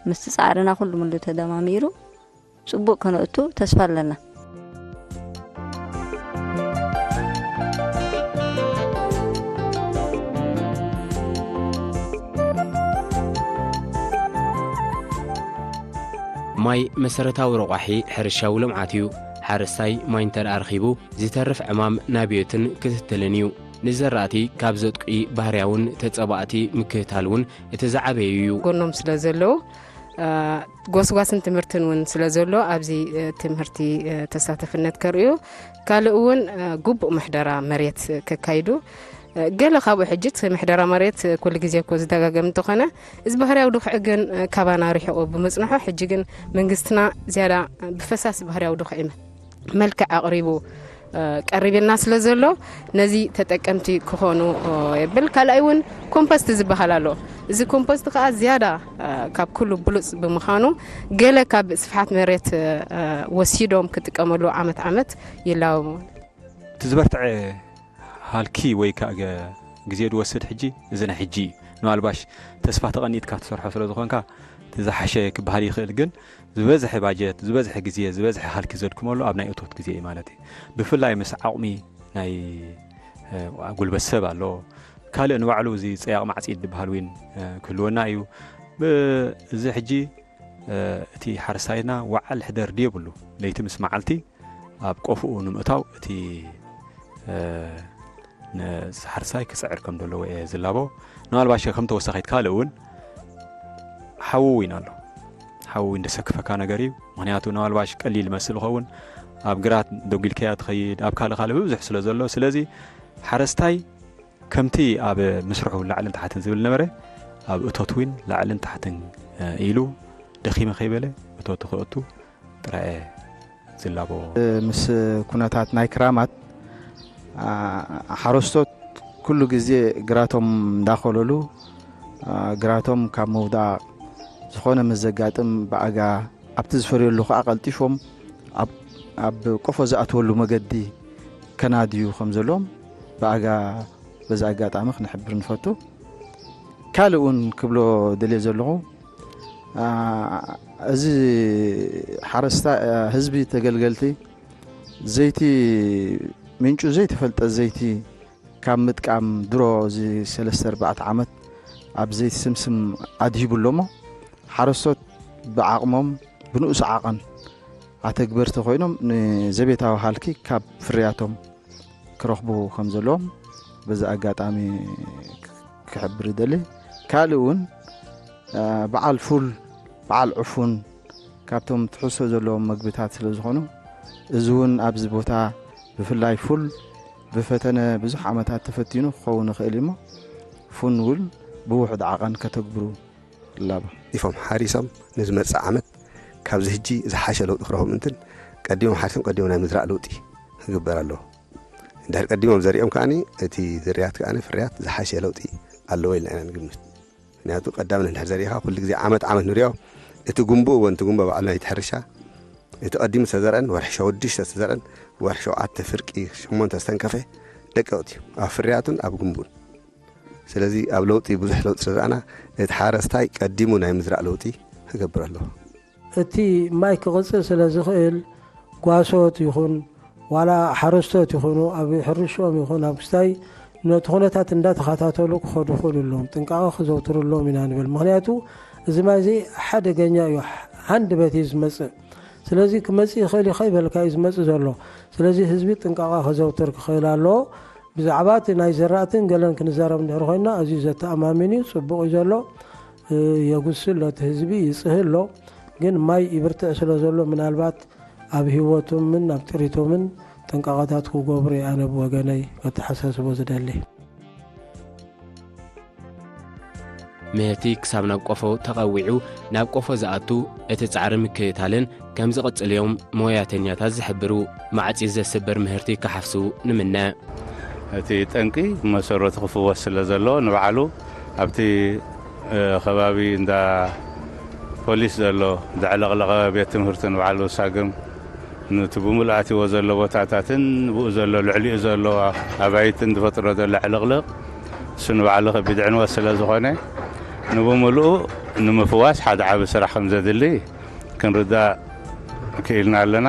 ምስቲ ጻዕርና ኩሉ ምሉ ተደማሚሩ ጽቡቕ ከነእቱ ተስፋ ኣለና። ማይ መሰረታዊ ረቋሒ ሕርሻዊ ልምዓት እዩ። ሓረስታይ ማይ እንተ ደኣ ረኺቡ፣ ዝተርፍ ዕማም ናብዮትን ክትትልን እዩ። ንዘራእቲ ካብ ዘጥቁ ባህርያውን ተጸባእቲ ምክትታል እውን እቲ ዝዓበዩ እዩ። ጎኖም ስለ ዘለዉ፣ እ፣ ጎስጓስን ትምህርትን እውን ስለ ዘሎ፣ ኣብዚ፣ እ፣ ትምህርቲ፣ እ፣ ተሳተፍነት ከርእዩ፣ ካልእ እውን፣ እ፣ ግቡእ ምሕደራ መሬት ከካይዱ፣ እ፣ ገለ ካብኡ ሕጂ እቲ ምሕደራ መሬት፣ እ፣ ኩሉ ግዜ እኮ ዝደጋገም እንተኾነ፣ እዚ ባህርያዊ ድኹዒ ግን፣ እ፣ ካባና ርሒቑ ብምጽንሖ፣ ሕጂ ግን መንግስትና ዝያዳ ብፈሳሲ ባህርያዊ ድኹዒ መልክዕ ኣቕሪቡ፣ እ፣ ቀሪብልና ስለ ዘሎ፣ ነዚ ተጠቀምቲ ክኾኑ፣ እ፣ የብል። ካልኣይ እውን ኮምፖስት ዝበሃል ኣሎ። እዚ ኮምፖስት ከኣ ዝያዳ፣ እ፣ ካብ ኩሉ ብሉጽ ብምዃኑ፣ ገለ ካብ ስፍሓት መሬት፣ እ፣ ወሲዶም ክጥቀመሉ ዓመት ዓመት ይላበሙ። እቲ ዝበርትዐ ሃልኪ ወይ ከዓ ገ-፣ ግዜ ዝወስድ ሕጂ እዚ ናይ ሕጂ እዩ። ንዋልባሽ ተስፋ ተቐኒጥካ ትሰርሖ ስለ ዝኾንካ፣ እቲ ዝሓሸ ክበሃል ይኽእል፣ ግን ዝበዝሐ ባጀት፣ ዝበዝሐ ግዜ፣ ዝበዝሐ ሃልኪ ዘድክመሉ ኣብ ናይ እቶት ግዜ እዩ ማለት እዩ። ብፍላይ ምስ ዓቕሚ ናይ፣ እ፣ ጉልበት ሰብ ኣሎ። ካልእ ንባዕሉ እዚ ጸያቕ ማዕጺድ ዝበሃል እውን፣ እ፣ ክህልወና እዩ። ብ-፣ እዚ ሕጂ፣ እ፣ እቲ ሓረስታይና ወዓል ሕደር ድየብሉ፣ ለይቲ ምስ መዓልቲ ኣብ ቆፍኡ ንምእታው እቲ፣ እ፣ ን-፣ ሓረስታይ ክጽዕር ከም ዘለዎ እየ ዝላቦ። ንዋልባሸ ከም ተወሳኺት ካልእ እውን ሓዊ እውን ኣሎ። ሓዊ እውን ደሰክፈካ ነገር እዩ። ምኽንያቱ ንዋልባሽ ቀሊል ይመስል ይኸውን። ኣብ ግራት ደጒልካያ ትኸይድ፣ ኣብ ካልእ ካልእ ብብዙሕ ስለ ዘሎ። ስለዚ ሓረስታይ ከምቲ ኣብ ምስርሑ ላዕልን ታሕትን ዝብል ነበረ፣ ኣብ እቶት እውን ላዕልን ታሕትን፣ እ፣ ኢሉ ደኺመ ከይበለ እቶቱ ከእቱ ጥራይ እየ ዝላቦ። ምስ ኩነታት ናይ ክራማት፣ አ፣ ሓረስቶት ኩሉ ግዜ ግራቶም እንዳኸለሉ፣ አ፣ ግራቶም ካብ ምውዳቕ ዝኾነ ምስ ዘጋጥም ብኣጋ ኣብቲ ዝፈርየሉ ከኣ ቀልጢፎም ኣብ፣ ኣብ ቆፎ ዝኣትወሉ መገዲ ከናድዩ ከም ዘለዎም ብኣጋ በዚ ኣጋጣሚ ክንሕብር ንፈቱ። ካልእ እውን ክብሎ ደልየ ዘለኹ፣ አ፣ እዚ ሓረስታ፣ አ፣ ህዝቢ ተገልገልቲ ዘይቲ፣ ምንጩ ዘይተፈልጠ ዘይቲ ካብ ምጥቃም ድሮ እዚ ሰለስተ ኣርባዕተ ዓመት ኣብ ዘይቲ ስምስም ኣድሂቡ ኣሎ እሞ፣ ሓረስቶት ብዓቕሞም ብንኡስ ዓቐን ኣተግበርቲ ኮይኖም ንዘቤታዊ ሃልኪ ካብ ፍርያቶም ክረኽቡ ከም ዘለዎም በዚ ኣጋጣሚ ክሕብር ይደሊ። ካልእ እውን፣ አ፣ በዓል ፉል፣ በዓል ዕፉን ካብቶም ትሕዝቶ ዘለዎም መግብታት ስለ ዝኾኑ፣ እዚ እውን ኣብዚ ቦታ ብፍላይ ፉል ብፈተነ ብዙሕ ዓመታት ተፈቲኑ ክኸውን ይኽእል እዩ እሞ፣ ፉን እውን ብውሑድ ዓቐን ከተግብሩ ይላቦ። ኢፎም ሓሪሶም ንዝመጽእ ዓመት ካብዚ ሕጂ ዝሓሸ ለውጢ ክረኽቡ ምእንትን ቀዲሞም ሓሪሶም ቀዲሞም ናይ ምዝራእ ለውጢ ክግበር ኣለዎ። እንድሕር ቀዲሞም ዘሪኦም ከኣኒ እቲ ዝርያት ከኣኒ ፍርያት ዝሓሸ ለውጢ ኣለዎ ኢልና ኢና ንግምት። ምክንያቱ ቀዳም እንድሕር ዘሪእኻ ኩሉ ግዜ ዓመት ዓመት ንሪኦ፣ እቲ ጉንቡ እውን እቲ ጉንቦ ባዕሉ ናይቲ ሕርሻ እቲ ቀዲሙ ዝተዘርአን ወርሒ ሸወድሽተ ዝተዘርአን ወርሒ ሸውዓተ ፍርቂ ሸሞንተ ዝተንከፈ ደቀቕቲ እዩ ኣብ ፍርያቱን ኣብ ጉንቡን። ስለዚ ኣብ ለውጢ ብዙሕ ለውጢ ስለ ዝረኣና እቲ ሓረስታይ ቀዲሙ ናይ ምዝራእ ለውጢ ክገብር ኣለዎ። እቲ ማይ ክቕጽል ስለ ዝኽእል ጓሶት ይኹን ዋላ ሓረስቶት ይኹኑ ኣብ ሕርሽኦም ይኹን ኣብ ክስታይ ነቲ ኩነታት እንዳተኸታተሉ ክኸዱ ይኽእሉ ኣለዎም። ጥንቃቐ ክዘውትሩ ኣለዎም ኢና ንብል። ምኽንያቱ እዚ ማይ እዚ ሓደገኛ እዩ። ሓንድ በት እዩ ዝመጽእ። ስለዚ ክመጽእ ይኽእል እዩ ከይበልካ እዩ ዝመጽእ ዘሎ። ስለዚ ህዝቢ ጥንቃቐ ክዘውትር ክኽእል ኣለዎ። ብዛዕባ እቲ ናይ ዘራእትን ገለን ክንዛረብ እንድሕር ኮይና ኣዝዩ ዘተኣማምን እዩ፣ ጽቡቕ እዩ ዘሎ። እ፣ የጉስል ኣሎ እቲ ህዝቢ፣ ይጽህ ኣሎ። ግን ማይ ይብርትዕ ስለ ዘሎ ምናልባት ኣብ ህይወቶምን ኣብ ጥሪቶምን ጥንቃቐታት ክገብሩ እየ ኣነ ብወገነይ ከተሓሳስቦ ዝደሊ። ምህርቲ ክሳብ ናብ ቆፎ ተቐዊዑ ናብ ቆፎ ዝኣቱ እቲ ጻዕሪ ምክትታልን ከም ዝቕጽል እዮም ሞያተኛታት ዝሕብሩ። ማዕጺድ ዘስብር ምህርቲ ክሓፍሱ ንምነ። እቲ ጠንቂ መሰረቱ ክፍወስ ስለ ዘለዎ ንባዕሉ ኣብቲ፣ እ፣ ከባቢ እንዳ ፖሊስ ዘሎ ዘዕለቕለቐ ቤት ትምህርቲ ንባዕሉ ሳግም፣ ነቲ ብምሉእ ኣትይዎ ዘሎ ቦታታትን ብኡ ዘሎ ልዕሊኡ ዘሎ ኣባይትን ዝፈጥሮ ዘሎ ዕልቕልቕ እሱ ንባዕሉ ከቢድ ዕንወት ስለ ዝኾነ፣ ንብምሉኡ ንምፍዋስ ሓደ ዓቢ ስራሕ ከም ዘድሊ ክንርዳእ ክኢልና ኣለና።